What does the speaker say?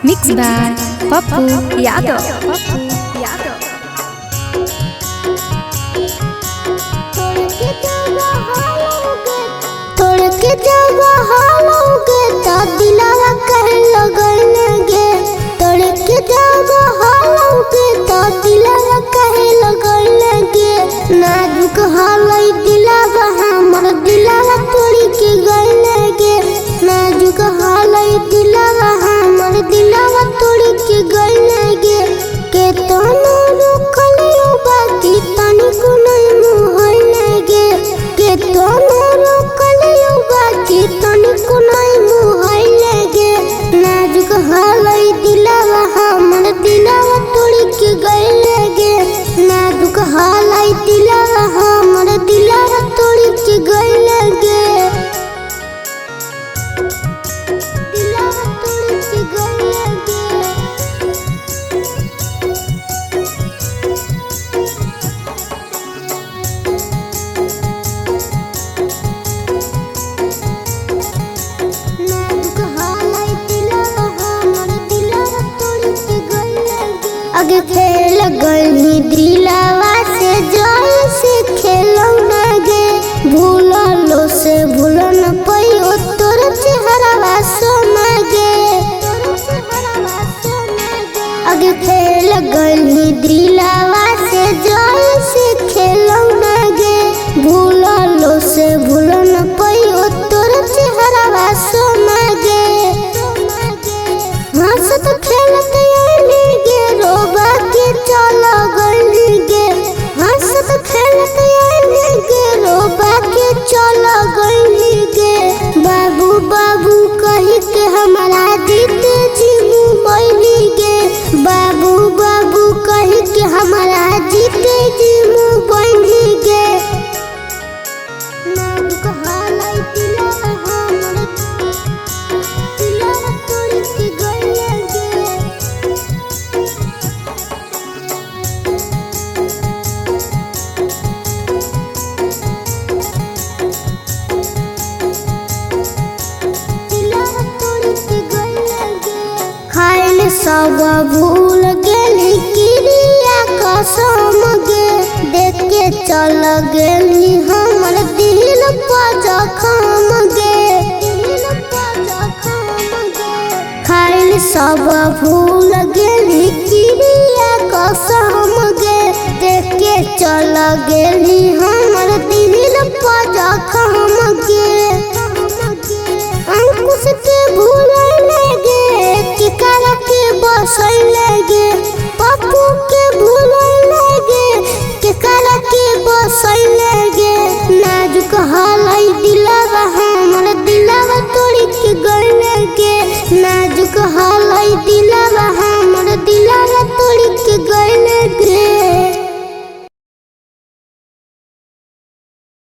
Mix by Pappu Yadav. तोड़ के जब हालोगे त दिलावा कहे लगन गे। तोड़ के जब हालोगे त दिलावा कहे लगन गे। नाजुक हालई दिलावा हमर दिलावा तोड़ी के गइल गे। नाजुक हालई दिलावा हमर दिलावा तोड़ी के गइल गे। के तनो रुकलियो बाकी तनिको नहीं मुहइल गे। के तनो रुकलियो बाकी तनिको नहीं मुहइल गे। नाजुक हालई दिलावा हमर दिलावा तोड़ी के गइल गे। नाजुक हालई दिलावा हमर दिलावा तोड़ी के गइल गे। दिलावा तोड़ी के गइल गे। अगे खेल गई दिलावा से जल से खेलौना गे। भूललो से भूल न पैयो तोर चेहरावा सोना गे। अगे खेल गई दिलावा से जल से खेलौना गे। भूललो से भूल न पैयो तोर चेहरावा सोना गे। हंसत खेलत आइली गे रोबा के चल गइली गे। हंसत खेलत आइली गे रोबा के चल गइली गे। बाबू बाबू कही के हमारा जीत जी मुँह गे। बाबू बाबू कही के हमारा जीत जी मुँह गे। नाजुक हालई दिलावा हमर दिलावा तोड़ी के गइल गे। खाइल सब भूल गेली क्रिया कसम गे। देख के चल गेली हमर दिल पर जखम गे। खाइल सब भूल गेली क्रिया कसम गे। देख के चल गेली हम।